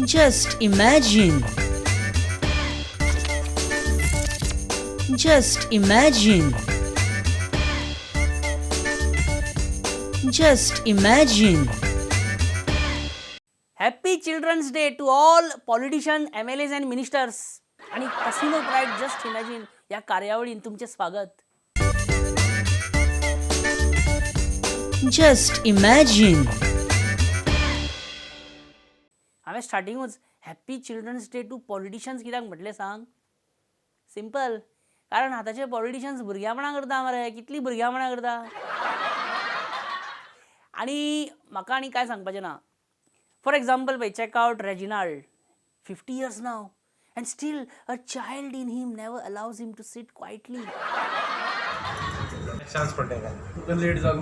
Just imagine. Just imagine. Just imagine. Happy Children's Day to all politician, MLAs and ministers आणि casino pride just imagine या कार्यावळीन तुमचे स्वागत. Just imagine. हांवें स्टार्टिंगूच happy Children's Day to politicians कित्याक म्हटलें सांग? Simple, कारण आतांचे पॉलिटिशन्स भुरग्यापणां करता मरे, कितलीं भुरग्यापणां करता. आनी म्हाका आनी कांय सांगपाचें ना. फॉर एग्जाम्पल पळय, check out Reginald, 50 years now and still a child in him never allows him to sit quietly. Chance पडटा. तुका लेट जालो.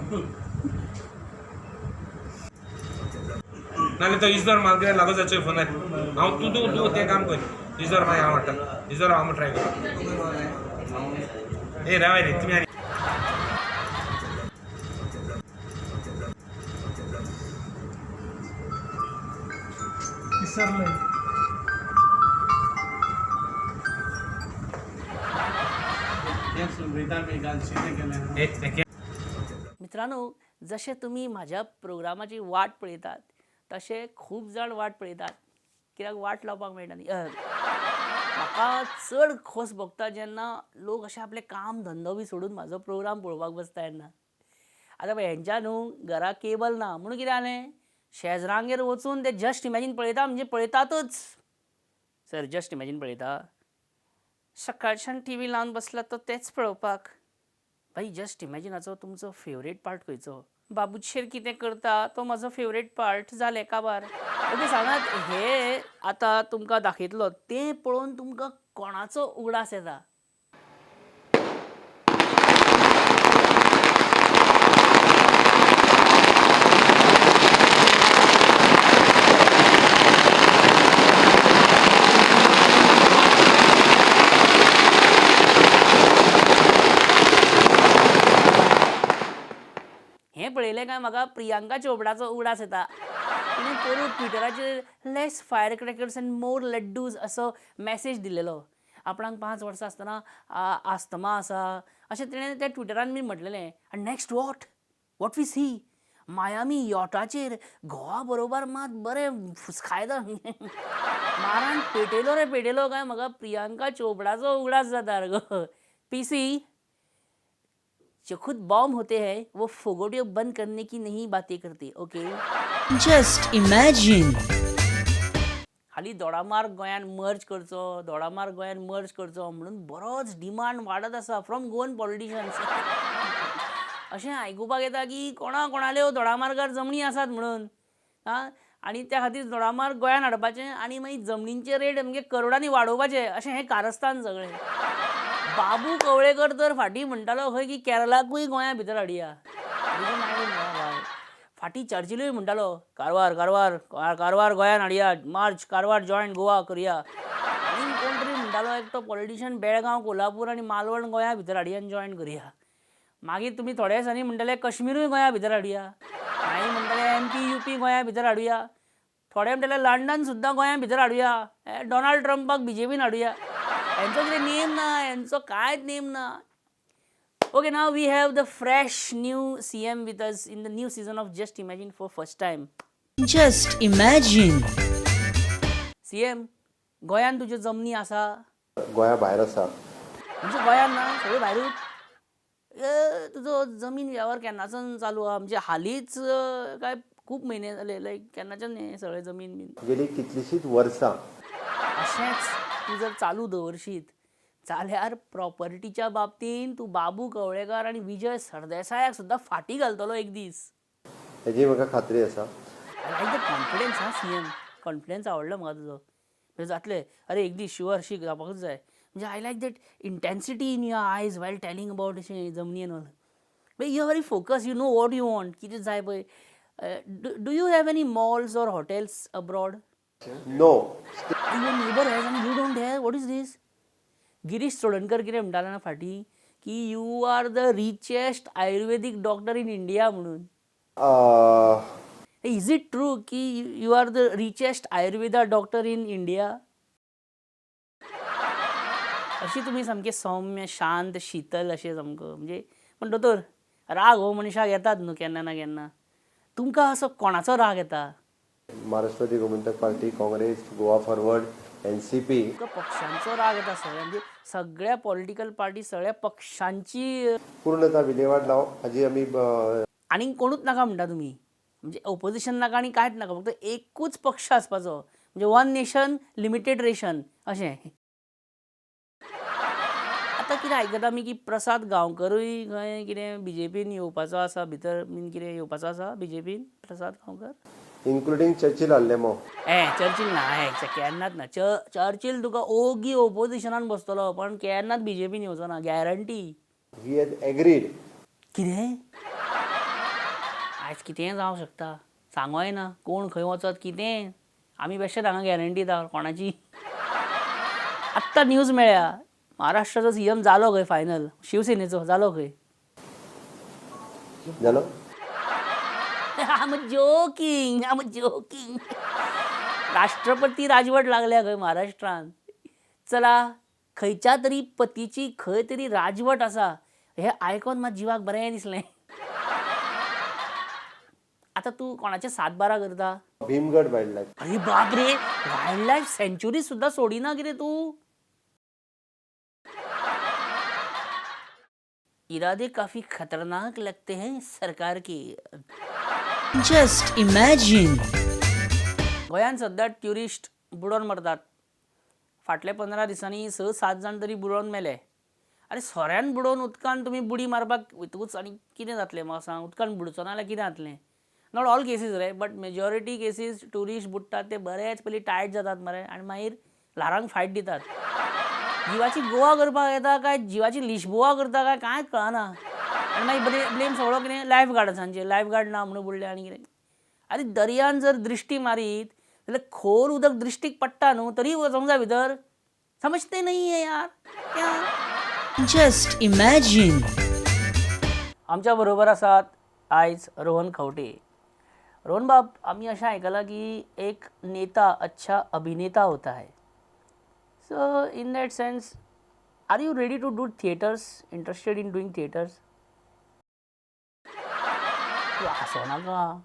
नाल्यार तो इजोर म्हाका लागो जाचो फोनार. हांव तूं तूं तूं तें काम कर, इजोर मागीर हांव हाडटा. इजोर हांव ट्राय कर. ए राव रे तुमी आनी. विसरलंय. ए तें. मित्रांनो, जशें तुमी म्हाज्या प्रोग्रामाची वाट पळयतात तशें खूब जाण वाट पळयतात, कित्याक वाट लावपाक मेळटा न्ही. म्हाका चड खोस भोगता जेन्ना लोक अशें आपलें काम धंदो बी सोडून म्हाजो प्रोग्राम पळोवपाक बसता तेन्ना. आतां पळय, हेंच्या न्हू घरा केबल ना म्हणून कितें जालें, शेजरांगेर वचून ते जस्ट इमॅजीन पळयता म्हणजे पळयतातच. सर, जस्ट इमॅजीन पळयता? सकाळच्यान टी व्ही लावन बसला तो तेच पळोवपाक. भाई, जस्ट इमॅजिनाचो तुमचो फेवरेट पार्ट खंयचो? बाबूशेर कितें करता तो म्हजो फेवरेट पार्ट. जालें काबार. ओके, सांगात, हे आतां तुमकां दाखयतलो तें पळोवन तुमकां कोणाचो उगडास येता? हें पळयलें काय म्हाका प्रियांका चोपडाचो उगडास येता. तिणें पोरूं ट्विटराचेर "less fire crackers and more laddoos" असो मॅसेज दिलेलो. आपणाक 5 वर्सां आसतना आस्थमा आसा अशें तिणें त्या ट्विटरान बी म्हटलेलें. आनी next what we see? Miami यॉटाचेर घोवा बरोबर मात बरें फुसकायता. मारान पेटयलो रे पेटयलो काय म्हाका प्रियांका चोपडाचो उगडास जाता गो. पीसी, जो खुद बॉम्ब होते हैं वो फोगोटियो बंद करने की नहीं बातें करते, ओके? Just imagine. हालीं दोडामार्ग गोंयान मर्ज करचो, दोडामार्ग गोंयान मर्ज करचो म्हणून बरोच डिमांड वाडत आसा फ्रॉम गोवन पॉलिटिशन्स. अशें आयकुपाक येता की कोणा कोणाल्यो दोडामार्गार जमनी आसात म्हणून. आं, आनी त्या खातीर दोडामार्ग गोंयान हाडपाचें आनी मागीर जमनींचे रेट म्हणजे करोडांनी वाडोवपाचे, अशें हें कारस्थान सगळें. बाबू कवळेकर तर फाटीं म्हणटालो खंय की केरळाकूय गोंया भितर हाडया. फाटीं चर्चिलूय म्हणटालो, कारवार, कारवार, कारवार गोंयान हाडया, मार्च कारवार, जॉयन गोवा करया. आनी कोण तरी म्हणटालो एकटो पॉलिटिशियन, बेळगांव, कोल्हापूर आनी मालवण गोंया भितर हाडया आनी जॉयन करया. मागीर तुमी थोड्या दिसांनी म्हणटले कश्मीरूय गोंया भितर हाडया. मागीर म्हणटले एमपी, युपी गोंया भितर हाडुया. थोडे म्हणटले लंडन सुद्दां गोंया भितर हाडुया, डोनाल्ड ट्रंपाक बीजेपीन हाडुया. हेंचो कितें नेम ना, हेंचो कांयच नेम ना. Okay, now we have the fresh new CM with us in the new season of Just Imagine for first time. Just imagine. CM, गोंयान तुज्यो जमनी आसा? गोंया भायर आसा. म्हणजे गोंयान ना, सगळे भायरूच. तुजो जमीन वेव्हार केन्नाच्यान चालू आहा? म्हणजे हालींच काय खूब म्हयने जाले, लायक केन्नाच्यान हें सगळें जमीन बीन? गेली कितलीशींच वर्सां. अशेंच तूं जर चालू दवरशीत जाल्यार प्रॉपर्टीच्या बाबतीन तूं बाबू कवळेकार आनी विजय सरदेसायाक सुद्दां फाटीं घालतलो एक दीस. हेजी म्हाका खात्री आसा. I like the confidence. हा सीएम, कॉन्फिडन्स आवडलो म्हाका तुजो. म्हणजे जातले अरे एक दीस, शुअर शी जावपाकूच जाय. म्हणजे I like that intensity in your eyes while telling about अशें जमनी and all. You are very focus, you know what you want, कितें जाय पळय. Do you have any malls or hotels abroad? No. Your neighbour has and you don't have. What is this? Girish Chodankar कितें म्हणटाले ना फाटीं की you are the richest Ayurvedic doctor in India म्हणून. Is it true की you are the richest Ayurveda doctor in India? अशी तुमी सामके सौम्य, शांत, शीतल अशें सामको म्हणजे. पूण दोतोर, राग हो मनशाक येतात न्हू केन्ना ना केन्ना. तुमकां असो कोणाचो राग येता? Maharashtrawadi Gomantak party, Congress, Goa forward, NCP. तुमकां पक्षांचो राग येता सगळ्या, म्हणजे सगळ्या पॉलिटिकल पार्टी, सगळ्या पक्षांची पूर्णता विल्हेवाट लाव हाजी आमी आनी कोणूच नाका म्हणटा तुमी, म्हणजे ओपोजिशन नाका आनी कांयच नाका, फक्त एकूच पक्ष आसपाचो, म्हणजे वन नेशन लिमिटेड रेशन अशें. आतां कितें आयकता आमी की प्रसाद गांवकरूय खंय कितें बीजेपीन येवपाचो आसा, भितर बीन कितें येवपाचो आसा बीजेपीन प्रसाद गांवकर, इन्क्लुडींग चर्चिल आल्लेमो. ए चर्चिल ना, हे केन्नाच ना. चर्चिल तुका ओगी ओपोजिशनान बसतलो पण केन्नाच बीजेपीन येवचो ना, गॅरंटी. He has agreed. कितें आयज कितेंय जावंक शकता, सांगोय ना कोण खंय वचत कितें. आमी बेश्टे हांगा गॅरंटी दिता कोणाची. आत्तां न्यूज मेळ्ळ्या महाराष्ट्राचो सीएम जालो खंय फायनल, शिवसेनेचो जालो खंय. जालो? I'm joking, I'm joking. राष्ट्रपती राजवट लागल्या खंय महाराष्ट्रान. चला, खंयच्या तरी पतीची खंय तरी राजवट आसा हें आयकोन मात जिवाक बरें दिसलें. आतां तूं कोणाचे 7-12 करता? Bhimgad wild life. अरे बाप रे, वायल्ड लायफ सँच्युरी सुद्दां सोडिना कितें तूं? इरादे काफी खतरनाक लगते हैं सरकार के. Just imagine. गोंयांत सद्या ट्युरिस्ट बुडोन मरतात. फाटल्या 15 दिसांनी 6-7 जाण तरी बुडोन मेले. आरे सोऱ्यान बुडोवन उदकान तुमी बुडी मारपाक वयतकूच आनी कितें जातलें म्हाका सांग? उदकान बुडचो ना जाल्यार कितें जातलें? Not all cases रे, बट मेजॉरिटी केसीस ट्युरिस्ट बुडटात ते बरेच पयलीं टायट जातात मरे, आनी मागीर ल्हारांक फायट दितात. जिवाची गोवा करपाक येता काय जिवाची लिशबोवा करता काय कांयच कळना. आनी मागीर ब्लेम सगळो कितें लायफ गार्ड्सांचेर, लायफ गार्ड ना म्हणून बुडले आनी कितें. आरे दर्यान जर दृश्टी मारीत जाल्यार खोल उदक दृश्टीक पडटा न्हू, तरी वचोंक जाय भितर. समजते नहीं है यार क्या. Just imagine. आमच्या बरोबर आसात आयज रोहन खंवटे. रोहन बाब, आमी अशें आयकलां की एक नेता अच्छा अभिनेता होता है. So in that sense, are you ready to do theatres? Interested in doing theatres? तूं हांसो नाका.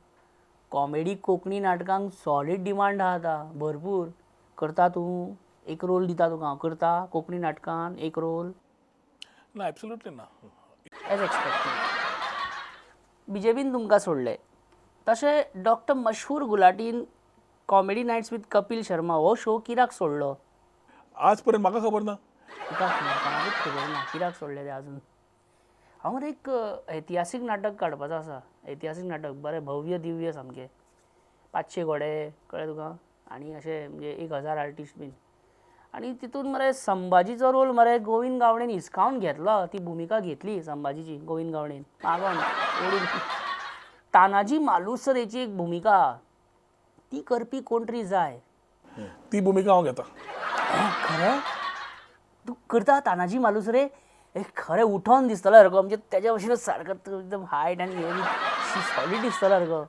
कॉमेडी कोंकणी नाटकांक सॉलीड डिमांड आहा आतां भरपूर. करता तूं? एक रोल दिता तुका हांव. करता कोंकणी नाटकान एक रोल? ना, एब्सोल्युटली ना. एज एक्सपेक्टेड बीजेपीन तुमकां सोडलें. तशें डॉक्टर मशहूर गुलाटीन comedy nights with Kapil Sharma हो शो कित्याक सोडलो? आज पर्यंत म्हाका खबर ना. तुका कोणाकूच खबर ना कित्याक सोडलें तें अजून. हांव मरे एक ऐतिहासीक नाटक काडपाचो आसा. ऐतिहासीक नाटक बरें भव्य दिव्य सामकें. 500 घोडे कळ्ळें तुका, आनी अशें म्हणजे 1000 आर्टिस्ट बीन. आनी तितून मरे संभाजीचो रोल मरे गोविंद गावडेन हिसकावन घेतलो, ती भुमिका घेतली संभाजीची गोविंद गावडेन मागोन ओडून. तानाजी मालुसरेची एक भुमिका ती करपी कोण तरी जाय. ती भुमिका हांव घेता. खरें तूं करता तानाजी मालुसरे? खरें उठोन दिसतलो सारको, म्हणजे तेज्या भशेन सारको तूं एकदम हायट आनी हे सॉलीड दिसतलो सारको.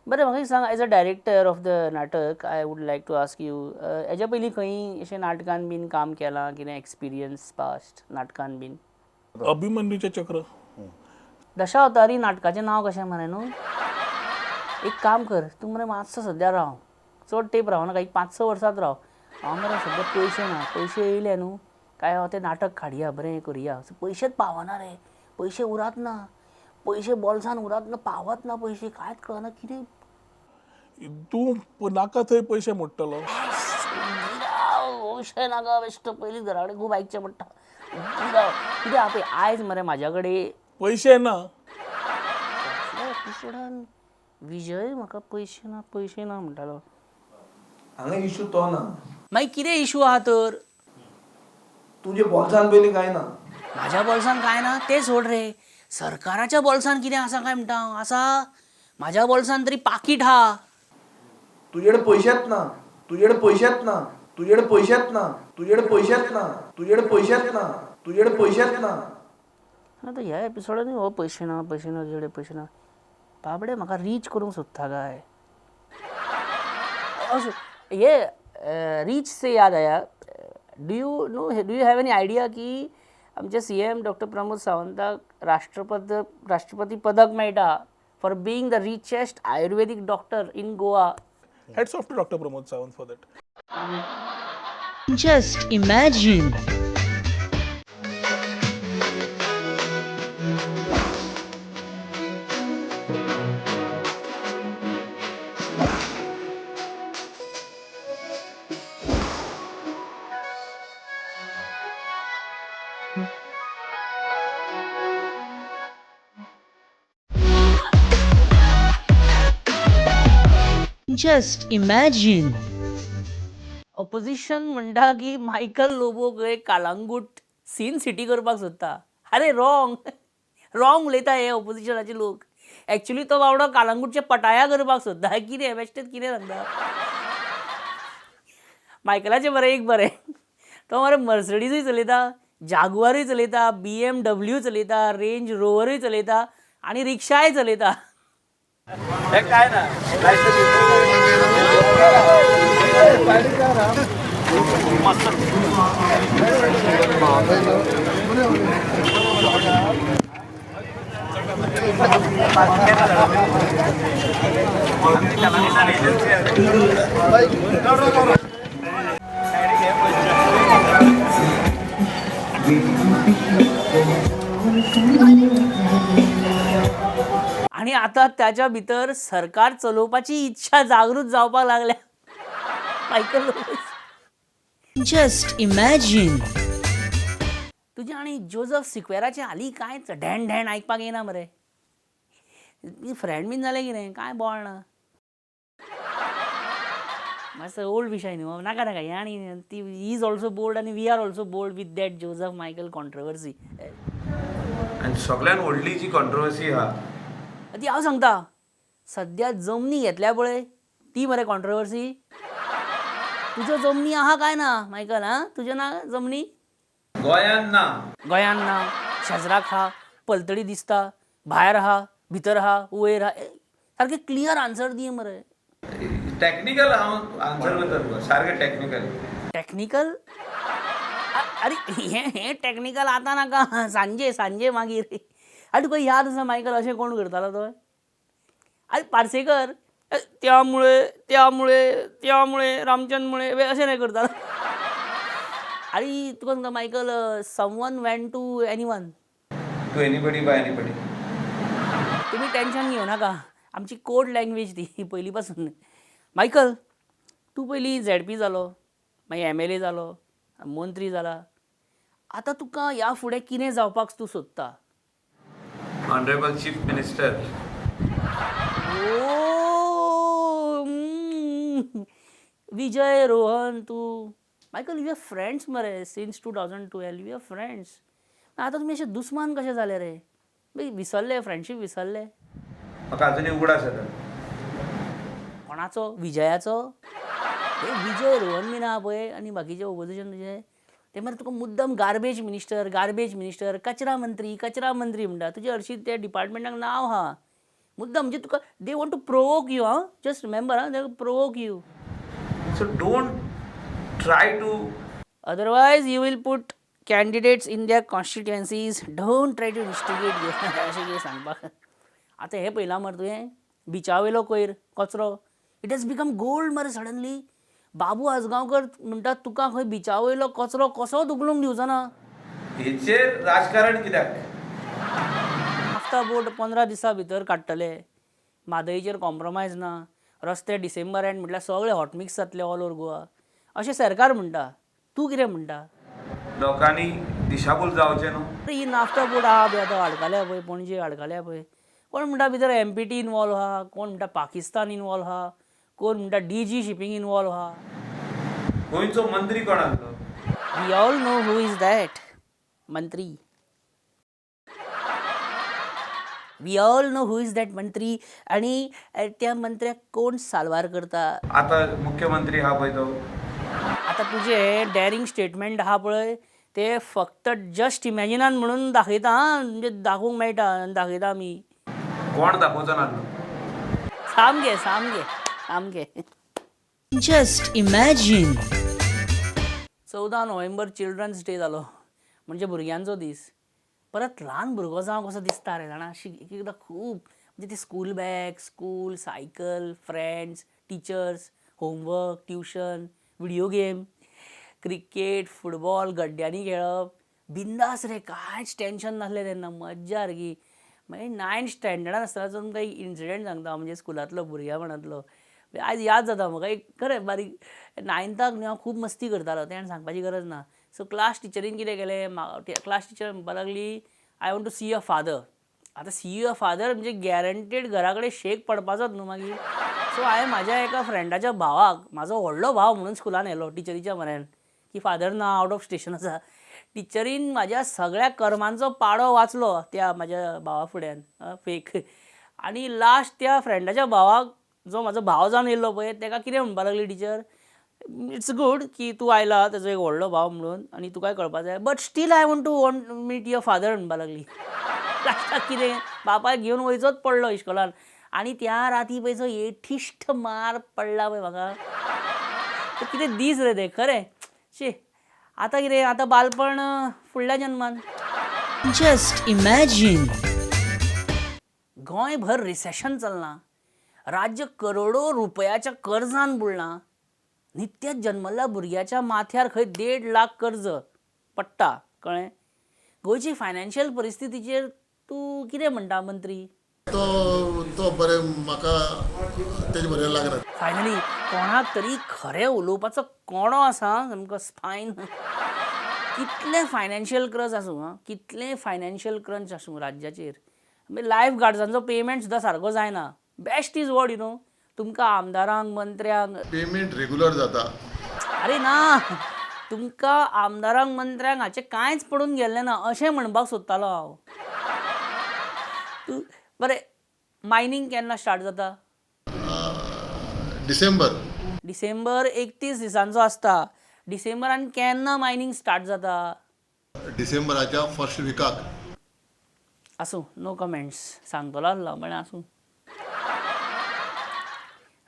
बरें म्हाका एक सांग, as a director of the नाटक I would like to ask you, हेज्या पयलीं खंय अशें नाटकान बीन काम केलां कितें एक्सपिरियन्स पास्ट नाटकान बीन? अभिमन्यूचें चक्र. दशावतारी नाटकाचें नांव कशें मरे न्हू? एक काम कर तूं मरे मातसो सद्या राव, चड तेंप रावनाका, एक 5-6 वर्सांत राव. हांव मरे सद्या पयशे ना, पयशे येयले न्हू काय हांव तें नाटक काडया, बरें करुया. पयशेच पावना रे, पयशे उरात ना, पयशे बोल्सान उरात ना, पावत ना पयशे, कांयच कळना कितें. तूं नाका थंय पयशे मोडटलो. विशय नाका बेश्टो, पयलीं घरा कडेन खूब आयकचें पडटा. कितें आहा पळय आयज मरे म्हाज्या कडेन पयशे ना. एपिसोडान विजय म्हाका पयशे ना पयशे ना म्हणटालो. हांगा इशू तो ना. मागीर कितें इशू आहा तर? तुजे बोल्सान पयलीं कांय ना. म्हाज्या बोल्सान कांय ना तें सोड रे, सरकाराच्या बोल्सान कितें आसा काय म्हणटा हांव? आसा म्हाज्या बोल्सान तरी पाकीट आहा. तुजे कडेन पयशेच ना, तुजे कडेन पयशेच ना, तुजे कडेन पयशेच ना, तुजे कडेन पयशेच ना, तुजे कडेन पयशेच ना, तुजे कडेन पयशेच ना. आतां ह्या एपिसोडान हो पयशे ना पयशे ना तुजे कडेन पयशे ना. बाबडे म्हाका रीच करूंक सोदता काय? ये रीच से याद आया, do you know, do you have any idea की आमचे सीएम डॉक्टर प्रमोद सावंताक राष्ट्रपती पदक मेळटा for being the richest Ayurvedic doctor in Goa? Hats off to doctor Pramod Sawant for that. Just imagine. Just imagine. Opposition म्हणटा की Michael Lobo एक Calangute scene city करपाक सोदता. अरे रॉंग, रॉंग उलयता हे ऑपोजिशनाचे लोक. एक्चुली तो बावडो कालांगूटचे पटाया करपाक सोदता. कितें बेश्टेच कितें सांगता. मायकलाचें बरें एक बरें, तो मरे मर्सडीजूय चलयता, जागुआरूय चलयता, BMW चलयता, रेंज रोवरूय चलयता आनी रिक्षाय चलयता. आनी आतां ताच्या भितर सरकार चलोवपाची इच्छा जागृत जावपाक लागल्या. Michael Lobo. Just imagine. तुजें आनी जोजफ सिक्वेराचें हालीं कांयच ढेण ढेण आयकपाक येना मरे. फ्रेंड बीन जालें कितें कांय बोवाळ ना. मातसो ओल्ड विशय न्हू, नाका नाका हें. आनी ती is also bored आनी we are also bored with that Joseph Michael controversy. आनी सगळ्यात व्हडली जी कॉन्ट्रोवर्सी आहा ती हांव सांगता, सद्या जमनी घेतल्या पळय ती मरे कॉन्ट्रोवर्सी. तुज्यो जमनी आहा काय ना मायकल? आं, तुज्यो ना जमनी गोंयांत ना, गोंयांत ना, शेजराक आहा, पलतडी दिसता, भायर आहा, भितर आहा, वयर आहा, सारकें क्लियर आन्सर दी मरे. टॅक्निकल हांव आन्सर करता तुका, सारकें टॅक्निकल. टॅक्निकल? अरे हें हें टॅक्निकल आतां नाका, सांजे सांजे मागीर. आनी तुका याद आसा मायकल अशें कोण करतालो तो? आरे पार्सेकर, त्यामुळे त्यामुळे त्यामुळे रामचंद मुळे अशें नाही करतालो. आनी तुका सांगता Michael, someone went to anyone to anybody by anybody. तुमी टेन्शन घेवं नाका, आमची कोड लँग्वेज ती पयलीं पासून. मायकल, तूं पयलीं ZP जालो, मागीर MLA जालो, मंत्री जाला, आतां तुका ह्या फुडें कितें जावपाक तूं सोदता? Honourable chief minister. ओ विजय रोहन तूं मायकल, you are friends मरे सिन्स 2012, you are friends. आतां तुमी अशे दुस्मान कशे जाले रे? विसरले फ्रेंडशीप विसरले? म्हाका अजुनूय उगडास येता. कोणाचो? विजयाचो? विजय रोहन बीन आहा पळय आनी बाकीचे ओपोजिशन तुजे ते मरे तुका मुद्दम गार्बेज मिनिस्टर, गार्बेज मिनिस्टर, कचरा मंत्री, कचरा मंत्री म्हणटा. तुजे हरशीं त्या डिपार्टमेंटाक नांव आहा मुद्दम, म्हणजे तुका they want to provoke you. आं, जस्ट रिमेंबर, आं, they provoke you. So don't try to, otherwise you will put candidates in their constituencies. Don't try to instigate you. अशें कितें सांगपाक. आतां हें पळयलां मरे तुवें, बिचा वयलो कोयर कचरो, it has become gold मरे सडनली. बाबू आजगांवकर म्हणटा तुका खंय बिचा वयलो कचरो कसोच उखलूंक दिवचो ना. हेचेर राजकारण कित्याक? नाफ्ता बोर्ड 15 दिसां भितर काडटले, म्हादयचेर कॉम्प्रोमायज ना, रस्ते डिसेंबर एंड म्हटल्यार सगळे हॉटमिक्स जातले ऑल ओवर गोवा, अशें सरकार म्हणटा. तूं कितें म्हणटा? लोकांनी दिशाभूल जावचें न्हू. ही नाफ्ता बोर्ड आहा पळय आतां हडकल्या पळय, पणजे हडकल्या पळय. कोण म्हणटा भितर MPT involve आहा, कोण म्हणटा पाकिस्तान इनवॉल्व आहा, कोण म्हणटा DG shipping involve आहा. गोंयचो मंत्री कोण आसलो? We all know who is that मंत्री. We all know who is that मंत्री. आनी त्या मंत्र्याक कोण साल्वार करता. आतां मुख्यमंत्री आहा पळय तो. आतां तुजें डॅरींग स्टेटमेंट आहा पळय ते फक्त जस्ट इमॅजिनान म्हणून दाखयता. आं, म्हणजे दाखोवंक मेळटा, दाखयता आमी. कोण दाखोवचो नासलो. सामकें सामकें सामकें. Just imagine. 14 November children's day जालो, म्हणजे भुरग्यांचो दीस. परत ल्हान भुरगो जावं कसो दिसता रे जाणा, अशी एक एकदां खूब म्हणजे ती school bag, school, cycle, friends, teachers, homework, tuition, video game, cricket, football, गड्ड्यांनी खेळप, बिंदास रे, कांयच टेंशन नासलें तेन्ना, मज्जा सारकी. मागीर नायन्थ स्टँडर्डान आसतना तुमकां एक इन्सिडंट सांगता, म्हणजे स्कुलांतलो भुरग्यापणांतलो, आयज याद जाता म्हाका एक खरें बारीक. नायन्थाक न्हू हांव खूब मस्ती करतालो, तें सांगपाची गरज ना. सो क्लास टिचरीन कितें केलें, क्लास टिचर म्हणपाक लागली, I want to see your father. आतां सी your father म्हणजे गॅरंटीड घरा कडेन शेक पडपाचोच न्हू मागीर. सो हांवें म्हाज्या एका फ्रेंडाच्या भावाक म्हाजो व्हडलो भाव म्हणून स्कुलान व्हेलो टिचरीच्या म्हऱ्यान, की फादर ना, आवट ऑफ स्टेशन आसा. टिचरीन म्हाज्या सगळ्या कर्मांचो पाडो वाचलो त्या म्हाज्या भावा फुड्यान फेक. आनी लास्ट त्या फ्रेंडाच्या भावाक, जो म्हाजो भाव जावन येयल्लो पळय, तेका कितें म्हणपाक लागली टिचर, it's good की तूं आयला तेजो एक व्हडलो भाव म्हणून आनी तुकाय कळपा जाय, but still I want to want meet your father म्हणपाक लागली. लास्टाक कितें, बापायक घेवन वयचोच पडलो इश्कोलान. आनी त्या राती पळय जो एठिश्ट मार पडला पळय म्हाका, कितें दीस रे ते खरें. शी, आतां कितें, आतां बालपण फुडल्या जन्मान. Just imagine. गोंयभर रिसेशन चल्लां, राज्य करोडो रुपयाच्या कर्जान बुडलां, नित्याच जन्मल्ल्या भुरग्याच्या माथ्यार खंय 1.5 लाख कर्ज पडटा, कळ्ळें. गोंयची फायनान्शियल परिस्थितीचेर तूं कितें म्हणटा मंत्री? तो तो बरें म्हाका तेजे बरें लागना. फायनली कोणाक तरी खरें उलोवपाचो कोणो आसा सामको स्पायन. कितलें फायनान्शियल क्रंच आसूं, आं, कितलें फायनान्शियल क्रंच आसूं राज्याचेर, लायफ गार्ड्सांचो पेमेंट सुद्दां सारको जायना. Best is what you know, तुमकां आमदारांक मंत्र्यांक पेमेंट रेगुलर जाता. अरे ना, तुमकां आमदारांक मंत्र्यांक हाचें कांयच पडून गेल्लें ना अशें म्हणपाक सोदतालो हांव. तूं बरें, मायनींग केन्ना स्टार्ट जाता? डिसेंबर. डिसेंबर 31 दिसांचो आसता. डिसेंबरान केन्ना मायनींग स्टार्ट जाता? डिसेंबराच्या फर्स्ट विकाक. आसूं, नो कमेंट्स. सांगतलो आसलो पण आसूं.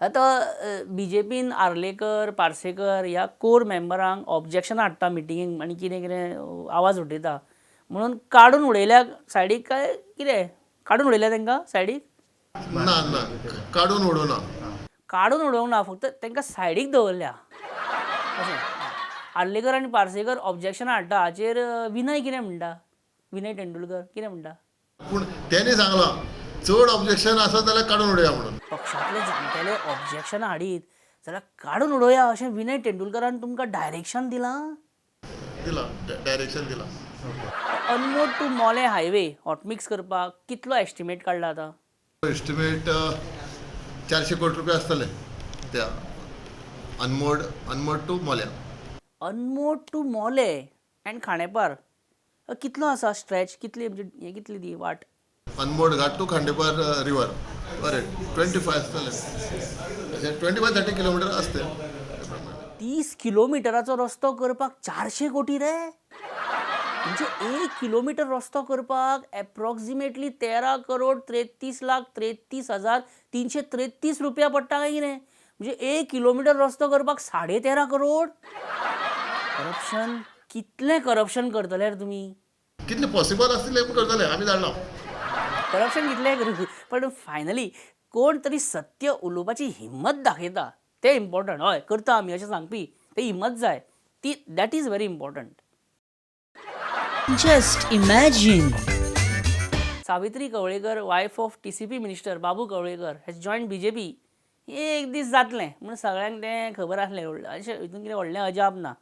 आतां बीजेपीन आर्लेकर, पार्सेकर ह्या कोर मेंबरांक ऑब्जेक्शन हाडटा मिटिंगेक आनी कितें कितें आवाज उठयता म्हणून काडून उडयल्या सायडीक, काय कितें काडून उडयल्या तांकां सायडीक? ना ना, काडून उडोवना. काडून उडोवंक ना, फक्त तांकां सायडीक दवरल्या अशें. आर्लेकर आनी पार्सेकर ऑब्जेक्शन हाडटा हाचेर विनय कितें म्हणटा, विनय तेंडुलकर कितें म्हणटा? पूण तेणी सांगलां चड ऑब्जेक्शन आसा जाल्यार काडून उडोवया म्हणून. पक्षांतले जाणटेले ऑब्जेक्शन हाडीत जाल्यार काडून उडोवया अशें विनय तेंडुलकरान तुमकां डायरेक्शन दिलां? दिलां, डायरेक्शन दिलां. Anmod to Mollem highway hot mix करपाक कितलो एस्टिमेट काडला आतां? एस्टिमेट 400 कोटी रुपया आसतले त्या Anmod, Anmod to Mollem. Anmod to Mollem and Khandepar कितलो आसा स्ट्रेच, कितली म्हणजे हें कितली ती वाट? अनमोड घाट टू खांडेपार रिवर, बरें 25 आसतले, अशें 25-30 किलोमिटर आसतले. 30 किलोमिटराचो रस्तो करपाक 400 कोटी रे? म्हणजे 1 किलोमिटर रस्तो करपाक एप्रॉक्सिमेटली 13,33,33,333 रुपया पडटा काय कितें? म्हणजे 1 किलोमिटर रस्तो करपाक 13.5 करोड. करप्शन, कितलें करप्शन करतले रे तुमी? कितलें पॉसिबल आसतलें करतले आमी धाडलां. करप्शन कितलें करूं, पण फायनली कोण तरी सत्य उलोवपाची हिम्मत दाखयता तें इम्पॉर्टंट. हय करता आमी अशें सांगपी ते हिम्मत जाय ती, that is very important. Just imagine. Savitri Kavlekar, wife of TCP minister Babu Kavlekar, has join BJP. हें एक दीस जातलें म्हूण सगळ्यांक तें खबर आसलें, अशें हितून कितें व्हडलें अजाप ना.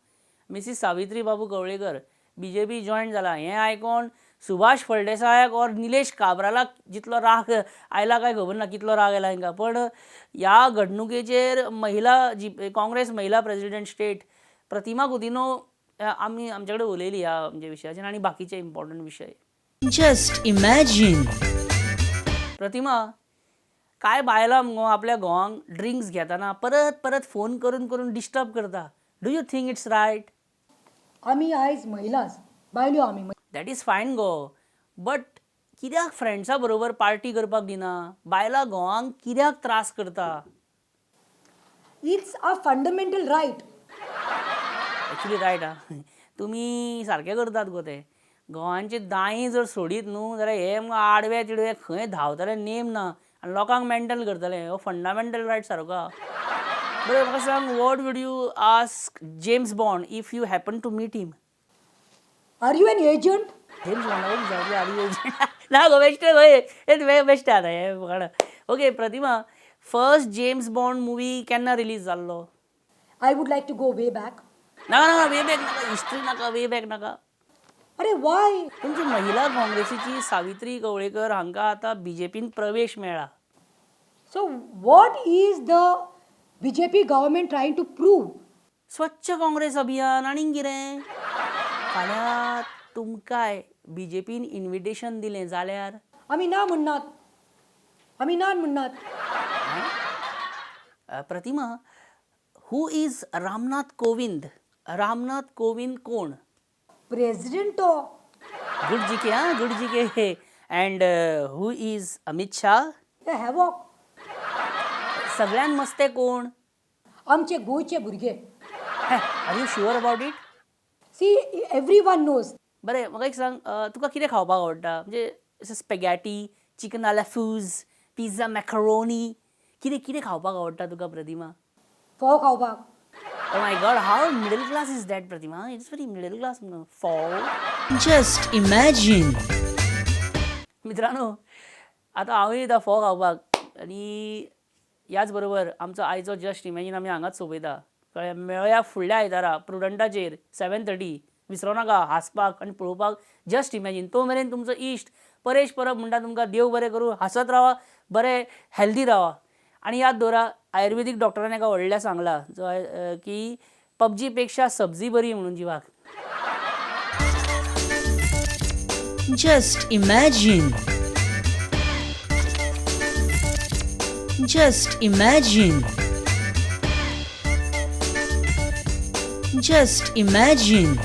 Mrs Savitri Babu Kavlekar BJP join जाला हें आयकोन सुभाष फळदेसायाक ऑर निलेश काब्रालाक जितलो राग आयला काय खबर ना, कितलो राग आयला तांकां. पण ह्या घडणुकेचेर महिला जी काँग्रेस महिला प्रेजिडेंट स्टेट प्रतिमा कुतिन्हो आमी आमचे कडेन उलयली ह्या म्हणजे विशयाचेर आनी बाकीचे इम्पॉर्टंट विशय. Just imagine. प्रतिमा, काय बायलां मुगो आपल्या घोवांक ड्रिंक्स घेतना परत परत फोन करून करून डिस्टर्ब करता. Do you think it's right? आमी आयज महिलाच, बायल्यो आमी. That is fine go, but कित्याक फ्रेंड्सा बरोबर पार्टी करपाक दिना? बायलां घोवांक कित्याक त्रास करता? It's a fundamental right. Actually right आं, तुमी सारकें करतात गो तें. घोवांचे दायें जर सोडीत न्हू जाल्यार हे मुगो आडवे तिडवे खंय धांवतले नेम ना आनी लोकांक मेंटल करतले. हो फंडामेंटल रायट सारको आहा. बरें म्हाका सांग, what would you ask James Bond if you happen to meet him? Are you an agent? James बॉन्डाक विचारतलें are you agent? ना गो, बेश्टें गो हें, बेश्टें आतां हें फकाणां. Okay Pratima, first James Bond movie केन्ना रिलीज जाल्लो? I would like to go way back. नाका नाका, वे बॅक नाका, हिस्ट्री नाका, वे बॅक नाका. अरे वाय? तुमची महिला काँग्रेसीची सावित्री कवळेकर हांकां आतां बीजेपीन प्रवेश मेळ्ळा. So what is the BJP government trying to prove? स्वच्छ काँग्रेस अभियान आनीक कितें? फाल्यां तुमकांय बीजेपीन इन्विटेशन दिलें जाल्यार? आमी ना म्हणनात, आमी ना म्हणनात. Pratima, who is Ramnath Kovind? Ramnath Kovind कोण? प्रेसिडेंट तो. गुड जी के, हां, good G K. And who is Amit Shah? Havoc. सगळ्यान मस्ते कोण? आमचे गोंयचे भुरगे. Are you sure about it? See, everyone knows. बरें म्हाका एक सांग, तुका कितें खावपाक आवडटा? म्हणजे स्पेगॅटी, चिकन आलाफूज, पिझ्झा मॅकरोनी, कितें कितें खावपाक आवडटा तुका प्रतिमा? फोव खावपाक. Oh my God, how middle class is that, Pratima? It's very middle class. फोव. Just imagine. मित्रांनो, आतां हांवूय येता फोव खावपाक आनी ह्याच बरोबर आमचो आयचो जस्ट इमॅजीन आमी हांगाच सोंपयता. कळ्ळें? मेळया फुडल्या आयतारा प्रुडंटाचेर 7:30. विसरो नाका हांसपाक आनी पळोवपाक जस्ट इमॅजीन. तो मेरेन तुमचो इश्ट परेश परब म्हणटा तुमकां देव बरें करूं. हांसत रावा, बरें हेल्दी रावा आनी याद दवरा, आयुर्वेदीक डॉक्टरान एका व्हडल्या सांगलां जो की पबजी पेक्षा सब्जी बरी म्हणून जिवाक. Just imagine. Just imagine. Just imagine.